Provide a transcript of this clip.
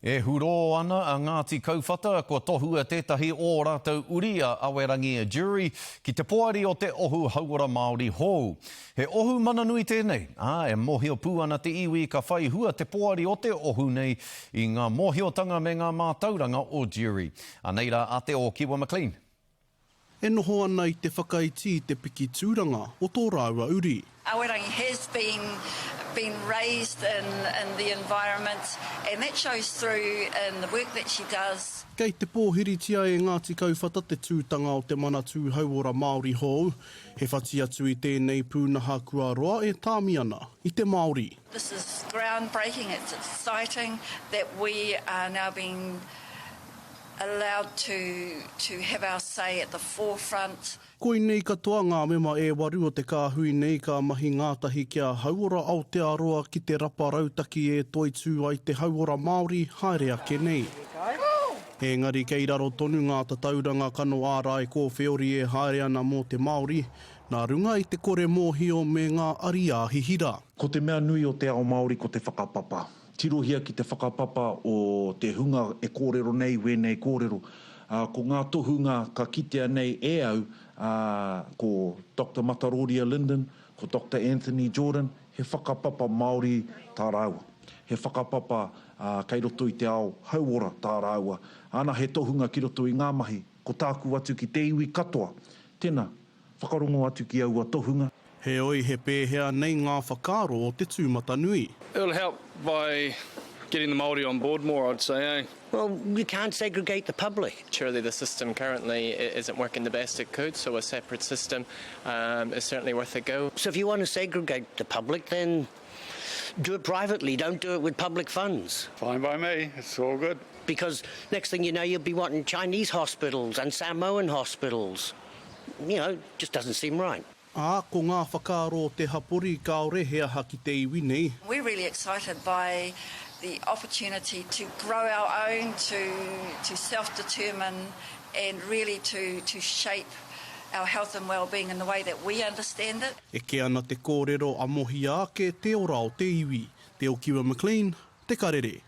E hurō ana a Ngāti Kauwhata kua tohua tētahi ō rātou uri a Awerangi Jury ki te poari o te Ohu Hauora Māori hou. He ohu mana nui tēnei, ā, e mōhio pū ana te iwi ka whai hua te poari o te ohu nei i ngā mōhiotanga me ngā mātauranga o Jury. Anei rā a Te Ōkiwa McLean. E noho ana i te whakaiti i te piki tūranga o tō rāua uri. Awerangi has been been raised in in the environment and that shows through in the work that she does. Kei te pōhiritia e Ngāti Kauwhata te tūtanga o te Manatū Hauora Māori hou, he whati atu i tēnei pūnaha kua roa e tāmi ana i te Māori. This is ground breaking, it's exciting that we are now being allowed to to have our say at the forefront. Koinei katoa ngā mema e waru o te kāhui nei ka mahi ngātahi kia Hauora Aotearoa ki te rapa rautaki e toitū ai te hauora Māori haere ake nei. Engari kei raro tonu ngā tatauranga kano ārai kōwheori e haere ana mō te Māori, nā runga i te kore mōhio me ngā ariā hihira. Ko te mea nui o te ao Māori ko te whakapapa. Tirohia ki te whakapapa o te hunga e kōrero nei wēnei kōrero. Ko ngā tohunga ka kitea nei e au, ko Doctor Mataroria Lyndon, ko Doctor Anthony Jordan, he whakapapa Māori tā rāua. He whakapapa kei roto i te ao hauora tā rāua. Ana he tohunga ki roto i ngā mahi. Ko tāku atu ki te iwi katoa, tena, Whakarongo atu ki aua tohunga. Heoi, he pēhea nei ngā whakaaro o te tūmatanui? It'll help by getting the Māori on board more, I'd say, eh? Well, you can't segregate the public. Surely the system currently isn't working the best it could, so a separate system um, is certainly worth a go. So if you want to segregate the public, then do it privately, don't do it with public funds. Fine by me, it's all good. Because next thing you know, you'll be wanting Chinese hospitals and Samoan hospitals. You know, just doesn't seem right. Ā, ko ngā whakaaro o te hapori kāore he aha ki te iwi nei. We're really excited by the opportunity to grow our own, to to self-determine and really to to shape our health and well-being in the way that we understand it. Eke ana te kōrero amohia ake te ora o te iwi. Te Okiwa McLean, Te Karere.